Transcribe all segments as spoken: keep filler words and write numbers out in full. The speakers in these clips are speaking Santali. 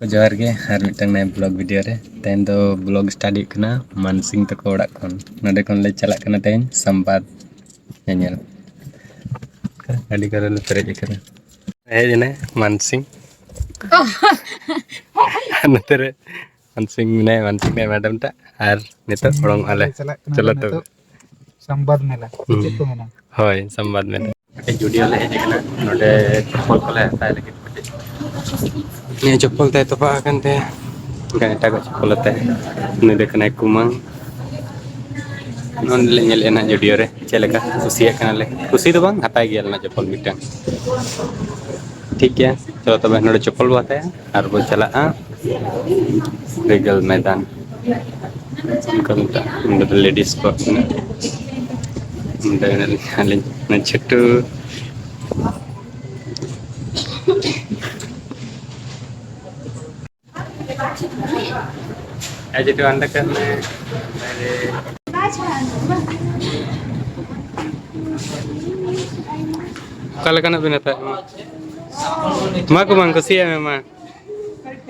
ᱡᱚᱦᱟᱨ ᱜᱮ ᱟᱨ ᱢᱤᱫᱴᱟᱝ ᱱᱟᱭᱟ vlog video ᱨᱮ᱾ ᱛᱮᱦᱮᱧ ᱫᱚ vlog start ᱦᱩᱭᱩᱜ ᱠᱟᱱᱟ ᱢᱟᱱᱥᱤᱝ ᱛᱟᱠᱚ ᱚᱲᱟᱜ ᱠᱷᱚᱱ᱾ ᱱᱚᱸᱰᱮ ᱠᱷᱚᱱ ᱞᱮ ᱪᱟᱞᱟᱜ ᱠᱟᱱᱟ ᱛᱮᱦᱮᱧ ᱥᱟᱢᱵᱟᱫ ᱧᱮᱧᱮᱞ᱾ ᱜᱟᱹᱰᱤ ᱠᱚᱨᱮ ᱞᱮ ᱯᱮᱨᱮᱡ ᱟᱠᱟᱱᱟ᱾ ᱦᱮᱡ ᱮᱱᱟᱭ ᱢᱟᱱᱥᱤᱝ᱾ ᱟᱨ ᱱᱚᱛᱮ ᱨᱮ ᱢᱟᱱᱥᱤᱝ ᱢᱮᱱᱟᱭᱟ, ᱢᱟᱱᱥᱤᱝ ᱢᱮᱱᱟᱭᱟ ᱢᱮᱰᱟᱢ ᱴᱟᱜ᱾ ᱟᱨ ᱱᱤᱛᱚᱜ ᱚᱲᱚᱝᱚᱜᱼᱟ ᱞᱮ᱾ ᱪᱟᱞᱟᱜ ᱠᱟᱱᱟ ᱪᱚᱞᱚ ᱞᱮ ᱛᱚᱵᱮ᱾ ᱱᱤᱛᱚᱜ ᱥᱟᱢᱵᱟᱫ ᱢᱮᱞᱟ᱾ ᱦᱩᱸ᱾ ᱪᱮᱫ ᱠᱚ ᱢᱮᱱᱟ? ᱦᱳᱭ, ᱥᱟᱢᱵᱟᱫ ᱢᱮᱞᱟ᱾ ᱢᱤᱫᱴᱮᱡ ᱡᱩᱰᱤᱭᱳ ᱞᱮ ᱦᱮᱡ ᱟᱠᱟᱱᱟ, ᱱᱚᱰᱮ ᱪᱚᱯᱯᱚᱞ ᱠᱚᱞᱮ ᱦᱟᱛᱟᱣ ᱞᱟᱹᱜᱤᱫ᱾ ᱱᱤᱭᱟᱹ ᱪᱚᱯᱯᱚᱞ ᱛᱟᱭ ᱛᱚᱯᱟᱜ ᱟᱠᱟᱱ ᱛᱟᱭᱟ, ᱮᱱᱠᱷᱟᱱ ᱮᱴᱟᱜᱟᱜ ᱪᱚᱯᱯᱚᱞ ᱟᱛᱮ᱾ ᱩᱱᱤ ᱫᱚ ᱠᱟᱱᱟᱭ ᱠᱩᱢᱟᱝ᱾ ᱱᱚᱰᱮ ᱞᱮ ᱧᱮᱞᱮᱫᱼᱟ ᱱᱟᱜ ᱡᱩᱰᱤᱭᱳ ᱨᱮ ᱪᱮᱫ ᱞᱮᱠᱟ ᱠᱩᱥᱤᱭᱟᱜ ᱠᱟᱱᱟᱞᱮ᱾ ᱠᱩᱥᱤ ᱫᱚ ᱵᱟᱝ, ᱦᱟᱛᱟᱣ ᱜᱮᱭᱟᱞᱮ ᱱᱟᱜ ᱪᱚᱯᱯᱚᱞ ᱢᱤᱫᱴᱟᱝ᱾ ᱴᱷᱤᱠ ᱜᱮᱭᱟ, ᱪᱚᱞᱚ ᱛᱚᱵᱮ ᱱᱚᱰᱮ ᱪᱚᱯᱯᱚᱞ ᱵᱚ ᱦᱟᱛᱟᱭᱟ ᱟᱨ ᱵᱚ ᱪᱟᱞᱟᱜᱼᱟ ᱨᱤᱜᱟᱞ ᱢᱚᱭᱫᱟᱱ᱾ ᱚᱱᱠᱟ ᱢᱮᱛᱟᱜᱼᱟ, ᱱᱚᱰᱮ ᱫᱚ ᱞᱮᱰᱤᱥ ᱠᱚᱣᱟᱜ ᱠᱟᱱᱟ᱾ ᱱᱚᱰᱮ ᱢᱮᱱᱟᱜ ᱞᱤᱧᱟ ᱟᱹᱞᱤᱧ, ᱪᱷᱳᱴᱩ᱾ ᱮ ᱪᱷᱳᱴᱩ, ᱚᱸᱰᱮ ᱠᱟᱜ ᱢᱮ᱾ ᱚᱠᱟ ᱞᱮᱠᱟᱱᱟᱜ ᱵᱤᱱ ᱦᱟᱛᱟᱣᱟ? ᱢᱟ ᱠᱚ ᱵᱟᱝ ᱠᱩᱥᱤᱭᱟᱜ ᱢᱮ, ᱢᱟ᱾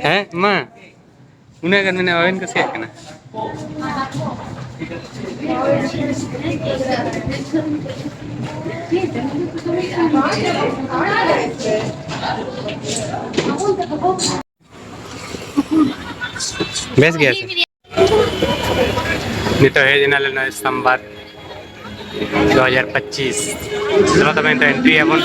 ᱦᱮᱸ, ᱢᱟ᱾ ᱩᱱᱟᱹᱜ ᱜᱟᱱ ᱢᱮᱱᱟᱜᱼᱟ, ᱵᱟᱵᱮᱱ ᱠᱩᱥᱤᱭᱟᱜ ᱠᱟᱱᱟ? ᱵᱮᱥ ᱜᱮᱭᱟ ᱥᱮ? ᱱᱤᱛᱚᱜ ᱦᱮᱡ ᱮᱱᱟᱞᱮ ᱱᱚᱜᱼᱚᱭ ᱥᱟᱢᱵᱟᱫ ᱫᱩ ᱦᱟᱡᱟᱨ ᱯᱚᱸᱪᱤᱥ᱾ ᱪᱚᱞᱚ ᱛᱚᱵᱮ ᱱᱤᱛᱚᱜ ᱮᱱᱴᱨᱤ ᱭᱟᱵᱚᱱ᱾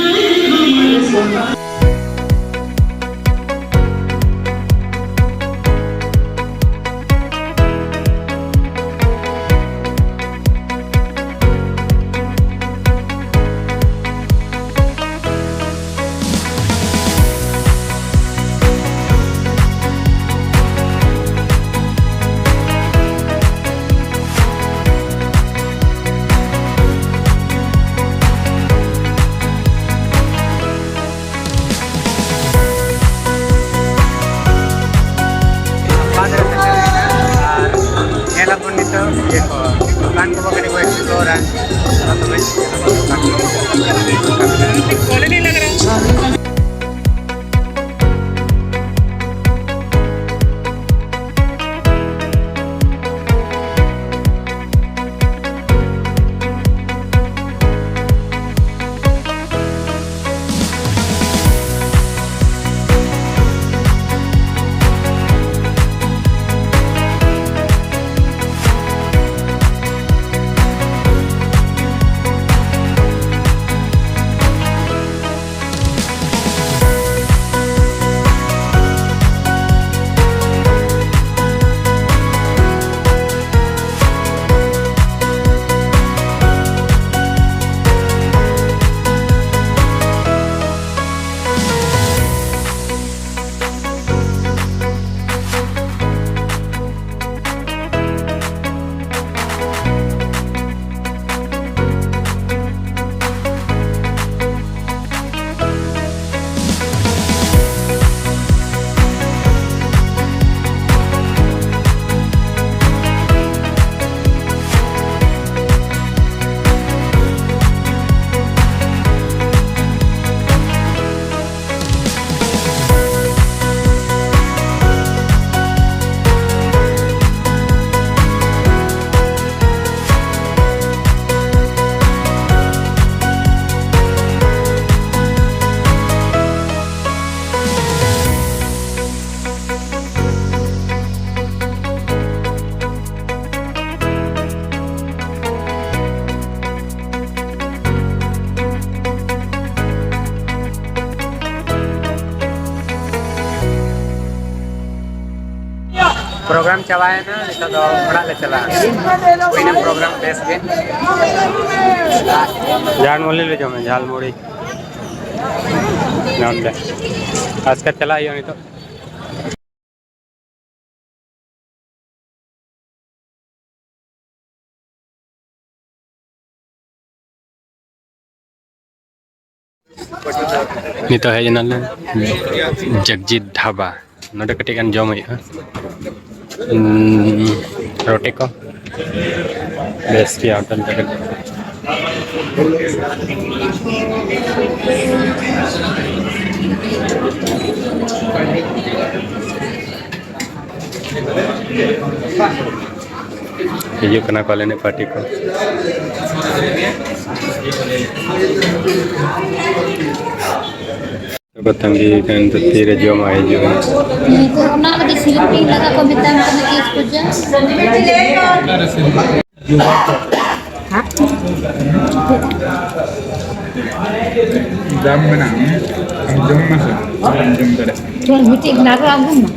ᱯᱨᱳᱜᱨᱟᱢ ᱪᱟᱵᱟᱭᱮᱱᱟ, ᱱᱤᱛᱚᱜ ᱫᱚ ᱚᱲᱟᱜ ᱞᱮ ᱪᱟᱞᱟᱜᱼᱟ᱾ ᱦᱩᱭᱱᱟ ᱯᱨᱳᱜᱨᱟᱢ ᱵᱮᱥ ᱜᱮ᱾ ᱡᱷᱟᱞ ᱢᱩᱲᱤ ᱞᱮ ᱡᱚᱢᱟ, ᱡᱷᱟᱞ ᱢᱩᱲᱤ᱾ ᱱᱚᱰᱮ ᱟᱡᱠᱟ ᱪᱟᱞᱟᱜ ᱦᱩᱭᱩᱜᱼᱟ ᱱᱤᱛᱚᱜ᱾ ᱱᱤᱛᱚᱜ ᱦᱮᱡ ᱮᱱᱟᱞᱮ ᱡᱚᱜᱽᱡᱤᱛ ᱰᱷᱟᱵᱟ᱾ ᱱᱚᱰᱮ ᱠᱟᱹᱴᱤᱡ ᱜᱟᱱ ᱡᱚᱢ ᱦᱩᱭᱩᱜᱼᱟ᱾ ᱩᱸ, ᱨᱚᱴᱮ ᱠᱚ᱾ ᱵᱮᱥ ᱜᱮᱭᱟ ᱦᱳᱴᱮᱞ ᱫᱚ ᱠᱟᱹᱴᱤᱡ᱾ ᱦᱤᱡᱩᱜ ᱠᱟᱱᱟ ᱠᱚ ᱟᱞᱮ ᱨᱤᱱᱤᱡ ᱯᱟᱨᱴᱤ ᱠᱚ᱾ ᱛᱚᱵᱮ ᱛᱟᱺᱜᱤ ᱠᱟᱱ ᱛᱤᱨᱮ ᱡᱚᱢᱟᱜ ᱦᱤᱡᱩᱜᱼᱟ᱾ ᱱᱤᱛᱚᱜ ᱚᱱᱟ ᱞᱟᱹᱜᱤᱫ ᱥᱤᱞᱯᱤᱧ ᱞᱟᱜᱟ ᱠᱚ ᱢᱮᱛᱟᱢ ᱠᱟᱱᱟ, ᱛᱤᱥ ᱠᱚ ᱡᱚᱢ? ᱫᱟᱢ ᱢᱮᱱᱟᱜᱼᱟ, ᱟᱢ ᱡᱚᱢ ᱢᱮᱥᱮ, ᱟᱢ ᱡᱚᱢ ᱫᱟᱲᱮᱭᱟᱜᱼᱟ᱾ ᱪᱚᱞ, ᱢᱤᱫᱴᱤᱡ ᱱᱟᱨᱳ ᱟᱹᱜᱩᱭ ᱢᱮ᱾